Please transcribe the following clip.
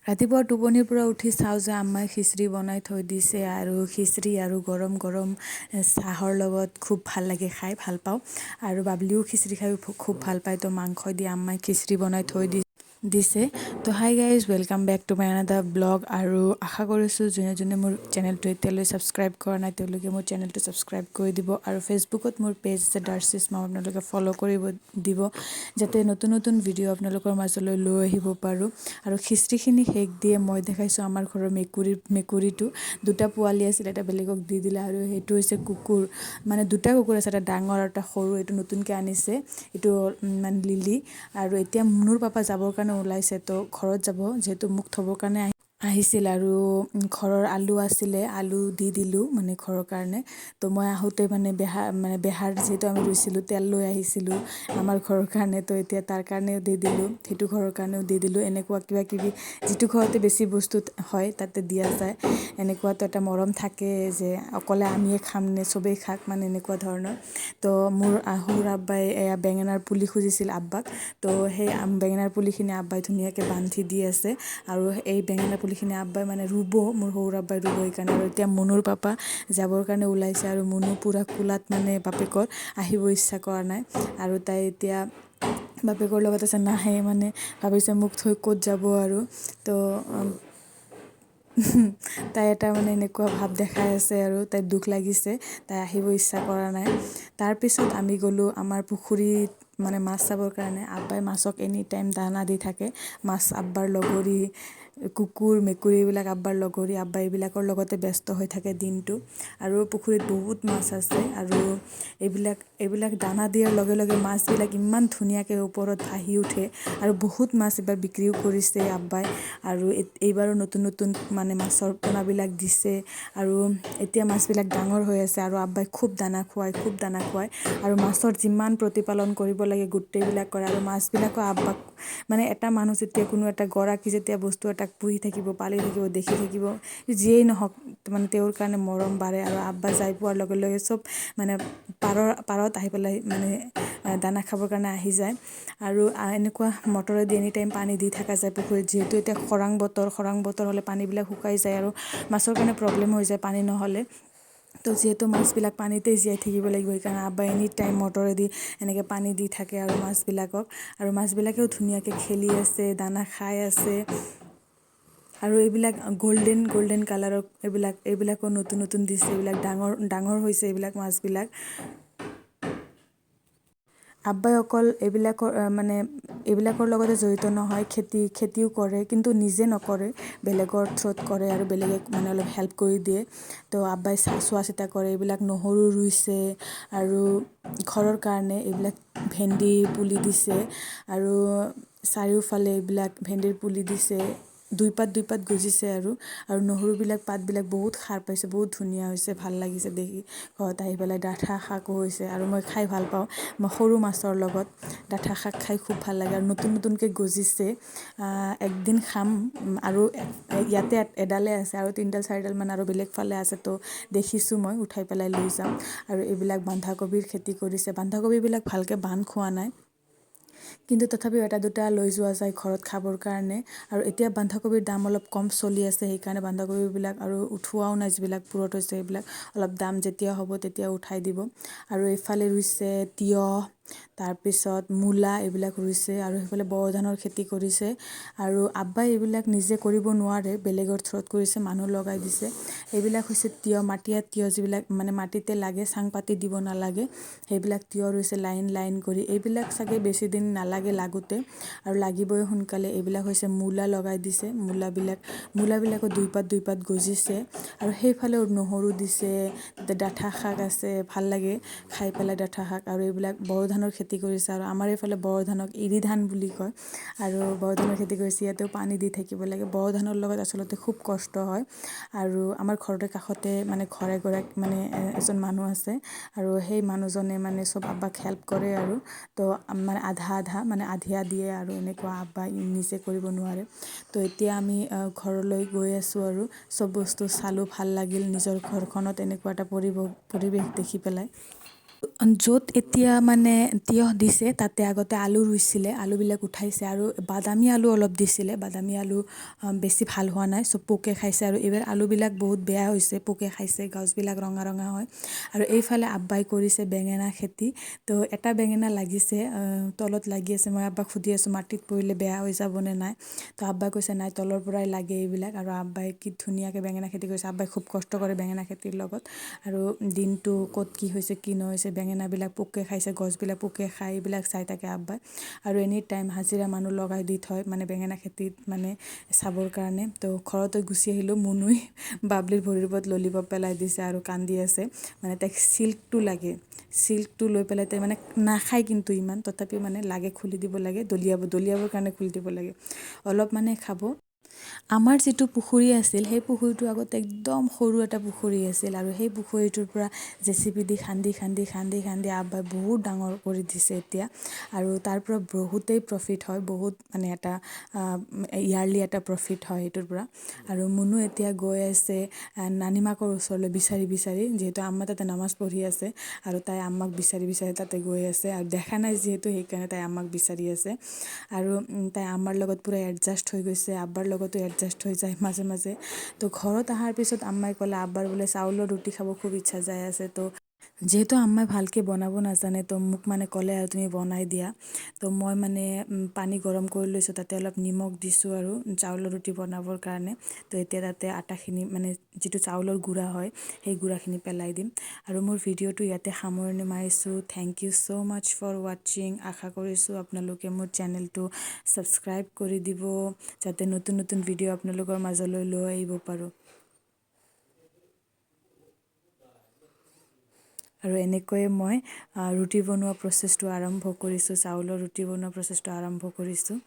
ৰাতিপুৱা টোপনিৰ পৰা উঠি চাওঁ যে আম্মাই খিচিৰি বনাই থৈ দিছে আৰু খিচিৰি আৰু গৰম গৰম চাহৰ লগত খুব ভাল লাগে খাই, ভাল পাওঁ। আৰু বাবলিও খিচিৰি খাই খুব ভাল পায়, তো মাংস দি আম্মাই খিচিৰি বনাই থৈ দিছে। তো hi guys, welcome back to my another vlog। আৰু আশা কৰিছোঁ যোনে যোনে মোৰ চেনেলটো এতিয়ালৈ ছাবস্ক্ৰাইব কৰা নাই, তেওঁলোকে মোৰ চেনেলটো ছাবস্ক্ৰাইব কৰি দিব। আৰু ফেচবুকত মোৰ পেজ আছে ডাৰ্চিছ মাম, আপোনালোকে ফ'ল' কৰিব দিব, যাতে নতুন নতুন ভিডিঅ' আপোনালোকৰ মাজলৈ লৈ আহিব পাৰোঁ। আৰু খিচিৰিখিনি শেষ দিয়ে মই দেখাইছোঁ আমাৰ ঘৰৰ মেকুৰীটো। দুটা পোৱালি আছিল, এটা বেলেগক দি দিলে। আৰু সেইটো হৈছে কুকুৰ, মানে দুটা কুকুৰ আছে, এটা ডাঙৰ আৰু এটা সৰু। এইটো নতুনকৈ আনিছে, এইটো মানে লিলি। আৰু এতিয়া মুনুৰ পাপা যাবৰ কাৰণে ওলাইছে, তো ঘৰত যাব, যিহেতু মোক থ'বৰ কাৰণে আহিছিল। আৰু ঘৰৰ আলু আছিলে, আলু দি দিলোঁ মানে ঘৰৰ কাৰণে। তো মই আহোঁতে মানে বেহাৰ, মানে বেহাৰ যিহেতু আমি ৰুইছিলোঁ, তেল লৈ আহিছিলোঁ আমাৰ ঘৰৰ কাৰণে, তো এতিয়া তাৰ কাৰণেও দি দিলোঁ, সেইটো ঘৰৰ কাৰণেও দি দিলোঁ। এনেকুৱা কিবা কিবি যিটো ঘৰতে বেছি বস্তু হয় তাতে দিয়া যায়। এনেকুৱাতো এটা মৰম থাকে যে অকলে আমিয়ে খাম নে চবেই খাক, মানে এনেকুৱা ধৰণৰ। তো মোৰ শহুৰ আব্বাই এয়া বেঙেনাৰ পুলি খুজিছিল আব্বাক, তো সেই বেঙেনাৰ পুলিখিনি আব্বাই ধুনীয়াকৈ বান্ধি দি আছে। আৰু এই বেঙেনাৰ পুলিখিনি আব্বাই মানে ৰুব, মোৰ শহুৰ আব্বাই ৰুব সেইকাৰণে। আৰু এতিয়া মুনুৰ পাপা যাবৰ কাৰণে ওলাইছে আৰু মুনু পূৰা কোলাত মানে বাপেকৰ, আহিব ইচ্ছা কৰা নাই। আৰু তাই এতিয়া বাপেকৰ লগত আছে, নাহে, মানে ভাবিছে মোক থৈ ক'ত যাব। আৰু তো তাই এটা মানে এনেকুৱা ভাৱ দেখাই আছে আৰু তাইৰ দুখ লাগিছে, তাই আহিব ইচ্ছা কৰা নাই। তাৰপিছত আমি গ'লোঁ আমাৰ পুখুৰীত মানে মাছ চাবৰ কাৰণে। আব্বাই মাছক এনি টাইম দানা দি থাকে। মাছ আব্বাৰ লগৰী, কুকুৰ মেকুৰী এইবিলাক আব্বাৰ লগৰী। আব্বাই এইবিলাকৰ লগতে ব্যস্ত হৈ থাকে দিনটো। আৰু পুখুৰীত বহুত মাছ আছে আৰু এইবিলাক দানা দিয়াৰ লগে লগে মাছবিলাক ইমান ধুনীয়াকৈ ওপৰত ভাহি উঠে। আৰু বহুত মাছ এইবাৰ বিক্ৰীও কৰিছে আব্বাই। আৰু এইবাৰো নতুন নতুন মানে মাছৰ পোনাবিলাক দিছে আৰু এতিয়া মাছবিলাক ডাঙৰ হৈ আছে। আৰু আব্বাই খুব দানা খুৱায়, খুব দানা খুৱায় আৰু মাছৰ যিমান প্ৰতিপালন কৰিব লাগে গোটেইবিলাক কৰে। আৰু মাছবিলাকো আব্বাক মানে এটা মানুহ যেতিয়া কোনো এটা গৰাকী যেতিয়া বস্তু এটাক পুহি থাকিব, পালি থাকিব, দেখি থাকিব, যিয়েই নহওক, মানে তেওঁৰ কাৰণে মৰম বাঢ়ে। আৰু আব্বা যাই পোৱাৰ লগে লগে চব মানে পাৰত আহি পেলাই মানে দানা খাবৰ কাৰণে আহি যায়। আৰু এনেকুৱা মটৰেদি এনি টাইম পানী দি থকা যায় পুখুৰীত, যিহেতু এতিয়া খৰাং বতৰ। খৰাং বতৰ হ'লে পানীবিলাক শুকাই যায় আৰু মাছৰ কাৰণে প্ৰব্লেম হৈ যায় পানী নহ'লে। তো যিহেতু মাছবিলাক পানীতেই জীয়াই থাকিব লাগিব, সেইকাৰণে আব্বাই এনি টাইম মটৰেদি এনেকৈ পানী দি থাকে আৰু মাছবিলাকক। আৰু মাছবিলাকেও ধুনীয়াকৈ খেলি আছে, দানা খাই আছে। আৰু এইবিলাক গল্ডেন গল্ডেন কালাৰৰ এইবিলাকো নতুন নতুন দিছে, এইবিলাক ডাঙৰ ডাঙৰ হৈছে এইবিলাক মাছবিলাক। আব্বাই অকল এইবিলাকৰ মানে এইবিলাকৰ লগতে জড়িত নহয়, খেতিও কৰে, কিন্তু নিজে নকৰে, বেলেগৰ থ্ৰুত কৰে আৰু বেলেগে মানে অলপ হেল্প কৰি দিয়ে। তো আব্বাই চোৱা চিতা কৰে। এইবিলাক নহৰু ৰুইছে আৰু ঘৰৰ কাৰণে এইবিলাক ভেন্দি পুলি দিছে আৰু চাৰিওফালে এইবিলাক ভেন্দিৰ পুলি দিছে, দুই পাত দুই পাত গজিছে। আৰু নহৰুবিলাক পাতবিলাক বহুত সাৰ পাইছে, বহুত ধুনীয়া হৈছে, ভাল লাগিছে দেখি ঘৰত আহি পেলাই। ডাঠা শাকো হৈছে আৰু মই খাই ভাল পাওঁ। মই সৰু মাছৰ লগত ডাঠা শাক খাই খুব ভাল লাগে। আৰু নতুন নতুনকৈ গজিছে, একদিন খাম। আৰু ইয়াতে এডালে আছে আৰু তিনিডাল চাৰিডালমান আৰু বেলেগ ফালে আছে, তো দেখিছোঁ মই, উঠাই পেলাই লৈ যাম। আৰু এইবিলাক বন্ধাকবিৰ খেতি কৰিছে। বন্ধাকবিবিলাক ভালকৈ বান্ধ খোৱা নাই, কিন্তু তথাপিও এটা দুটা লৈ যোৱা যায় ঘৰত খাবৰ কাৰণে। আৰু এতিয়া বন্ধাকবিৰ দাম অলপ কম চলি আছে, সেইকাৰণে বন্ধাকবিবিলাক আৰু উঠোৱাও নাই। যিবিলাক পূৰঠ হৈছে সেইবিলাক অলপ দাম যেতিয়া হ'ব তেতিয়া উঠাই দিব। আৰু এইফালে ৰুইছে তিয়ঁহ, তাৰপিছত মূলা এইবিলাক ৰুইছে। আৰু সেইফালে বৰো ধানৰ খেতি কৰিছে। আৰু আব্বাই এইবিলাক নিজে কৰিব নোৱাৰে, বেলেগৰ থ্ৰুত কৰিছে, মানুহ লগাই দিছে। এইবিলাক হৈছে তিয়ঁহ, মাটিয়া তিয়ঁহ, যিবিলাক মানে মাটিতে লাগে, চাং পাতি দিব নালাগে, সেইবিলাক তিয়ঁহ ৰুইছে লাইন লাইন কৰি। এইবিলাক চাগে বেছি দিন নালাগে লাগোতে আৰু লাগিবই সোনকালে। এইবিলাক হৈছে মূলা লগাই দিছে, মূলাবিলাকো দুই পাত দুই পাত গজিছে। আৰু সেইফালেও নহৰু দিছে, তাতে ডাঠা শাক আছে, ভাল লাগে খাই পেলাই ডাঠা শাক। আৰু এইবিলাক বৰো ধানৰ খেতি কৰিছে। আৰু আমাৰ এইফালে বৰো ধানক এৰী ধান বুলি কয়। আৰু বৰো ধানৰ খেতি কৰিছে, ইয়াতেও পানী দি থাকিব লাগে। বৰো ধানৰ লগত আচলতে খুব কষ্ট হয়। আৰু আমাৰ ঘৰতে কাষতে মানে ঘৰে ঘৰে মানে এজন মানুহ আছে আৰু সেই মানুহজনে মানে চব আব্বাক হেল্প কৰে। আৰু তো মানে আধা আধা মানে আধিয়া দিয়ে আৰু এনেকুৱা, আব্বাই নিজে কৰিব নোৱাৰে। তো এতিয়া আমি ঘৰলৈ গৈ আছোঁ আৰু চব বস্তু চালোঁ, ভাল লাগিল নিজৰ ঘৰখনত এনেকুৱা এটা পৰিৱেশ দেখি পেলাই। য'ত এতিয়া মানে তিয়ঁহ দিছে তাতে আগতে আলু ৰুইছিলে, আলুবিলাক উঠাইছে আৰু বাদামী আলু অলপ দিছিলে। বাদামী আলু বেছি ভাল হোৱা নাই, চব পোকে খাইছে আৰু এইবাৰ আলুবিলাক বহুত বেয়া হৈছে, পোকে খাইছে, গছবিলাক ৰঙা ৰঙা হয়। আৰু এইফালে আব্বাই কৰিছে বেঙেনা খেতি। তো এটা বেঙেনা লাগিছে, তলত লাগি আছে। মই আব্বাক সুধি আছোঁ মাটিত পৰিলে বেয়া হৈ যাবনে নাই। তো আব্বাই কৈছে নাই, তলৰ পৰাই লাগে এইবিলাক। আৰু আব্বাই কি ধুনীয়াকৈ বেঙেনা খেতি কৰিছে। আব্বাই খুব কষ্ট কৰে বেঙেনা খেতিৰ লগত। আৰু দিনটো ক'ত কি হৈছে কি নহৈছে, বেঙেনাবিলাক পোকে খাইছে, গছবিলাক পোকে খাই, এইবিলাক চাই থাকে আব্বাই। আৰু এনি টাইম হাজিৰা মানুহ লগাই দি থয় মানে বেঙেনা খেতিত মানে চাবৰ কাৰণে। তো ঘৰতে গুচি আহিলোঁ, মুনুই বাবলিৰ ভৰিৰ ওপৰত ললিপপ পেলাই দিছে আৰু কান্দি আছে। মানে তাইক চিল্কটো লাগে, চিল্কটো লৈ পেলাই তাই মানে নাখায় কিন্তু ইমান, তথাপিও মানে লাগে, খুলি দিব লাগে, দলিয়াবৰ কাৰণে খুলি দিব লাগে, অলপ মানে খাব। আমাৰ যিটো পুখুৰী আছিল সেই পুখুৰীটো আগতে একদম সৰু এটা পুখুৰী আছিল আৰু সেই পুখুৰীটোৰ পৰা জে চি পি দি খান্দি খান্দি খান্দি খান্দি আব্বাই বহুত ডাঙৰ কৰি দিছে এতিয়া। আৰু তাৰ পৰা বহুতেই প্ৰফিট হয়, বহুত মানে এটা ইয়াৰলি এটা প্ৰফিট হয় সেইটোৰ পৰা। আৰু মুনু এতিয়া গৈ আছে নানীমাকৰ ওচৰলৈ বিচাৰি বিচাৰি, যিহেতু আম্মা তাতে নামাজ পঢ়ি আছে আৰু তাই আম্মাক বিচাৰি বিচাৰি তাতে গৈ আছে আৰু দেখা নাই যিহেতু, সেইকাৰণে তাই আম্মাক বিচাৰি আছে। আৰু তাই আম্মাৰ লগত পূৰা এডজাষ্ট হৈ গৈছে, আব্বাৰ লগতো এডজাষ্ট হৈ যায় মাজে মাজে। তো ঘৰত অহাৰ পিছত আম্মাই ক'লে আব্বাৰ বোলে চাউলৰ ৰুটি খাব খুব ইচ্ছা যায় আছে। তো যিহেতু আম্মাই ভালকৈ বনাব নাজানে, তো মোক মানে ক'লে আৰু তুমি বনাই দিয়া। তো মই মানে পানী গৰম কৰি লৈছোঁ, তাতে অলপ নিমখ দিছোঁ আৰু চাউলৰ ৰুটি বনাবৰ কাৰণে। তো এতিয়া তাতে আটাখিনি মানে যিটো চাউলৰ গুড়া হয় সেই গুড়াখিনি পেলাই দিম। আৰু মোৰ ভিডিঅ'টো ইয়াতে সামৰণি মাৰিছোঁ। Thank you so much for watching. আশা কৰিছোঁ আপোনালোকে মোৰ চেনেলটো ছাবস্ক্ৰাইব কৰি দিব, যাতে নতুন নতুন ভিডিঅ' আপোনালোকৰ মাজলৈ লৈ আহিব পাৰোঁ। আৰু এনেকৈয়ে মই ৰুটি বনোৱা প্ৰচেছটো আৰম্ভ কৰিছোঁ, চাউলৰ ৰুটি বনোৱা প্ৰচেছটো আৰম্ভ কৰিছোঁ।